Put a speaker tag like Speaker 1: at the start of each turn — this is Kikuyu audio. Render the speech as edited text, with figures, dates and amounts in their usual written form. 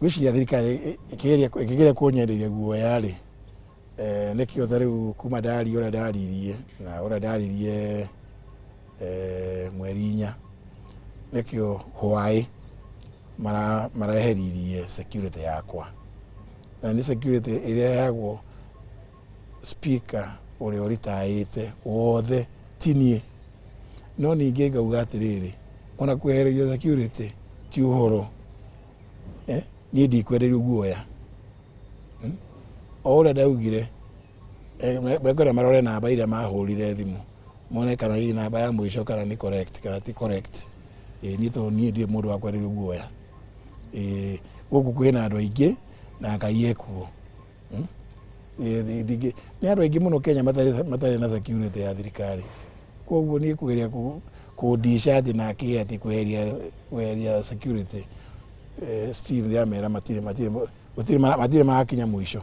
Speaker 1: Ngwĩciria thirikari ĩkĩgeria kũnyenderia guoya rĩ, nĩkĩo ta rĩu kuma ndaria ũrĩa ndaririe na ũrĩa ndaririe mweri 4, nĩkĩo hwaĩ mareheririe security yakwa. Na nĩ security ĩrĩa ĩheagwo speaker ũrĩa ũritaĩte wothe, ti niĩ. No ningĩ ngauga atĩrĩrĩ, ona kwehererio security ti ũhoro, niĩ ndikwenderio guoya. O ũrĩa ndaugire, mekwenda marore namba iria mahũrire thimũ, mone kana hihi namba ya mũico kana nĩ correct kana ti correct. Ĩĩ niĩ tondũ niĩ ndirĩ mũndũ wa kwenderio guoya. Ĩĩ gũkũ kwĩna andũ aingĩ na Ngai ekuo. Nĩ andũ aingĩ mũno Kenya matarĩ na security ya thirikari. Koguo niĩ kũgeria kũndica atĩ na kĩ atĩ kweheria security, still ndĩramera matirĩ matirĩ makinya mũico.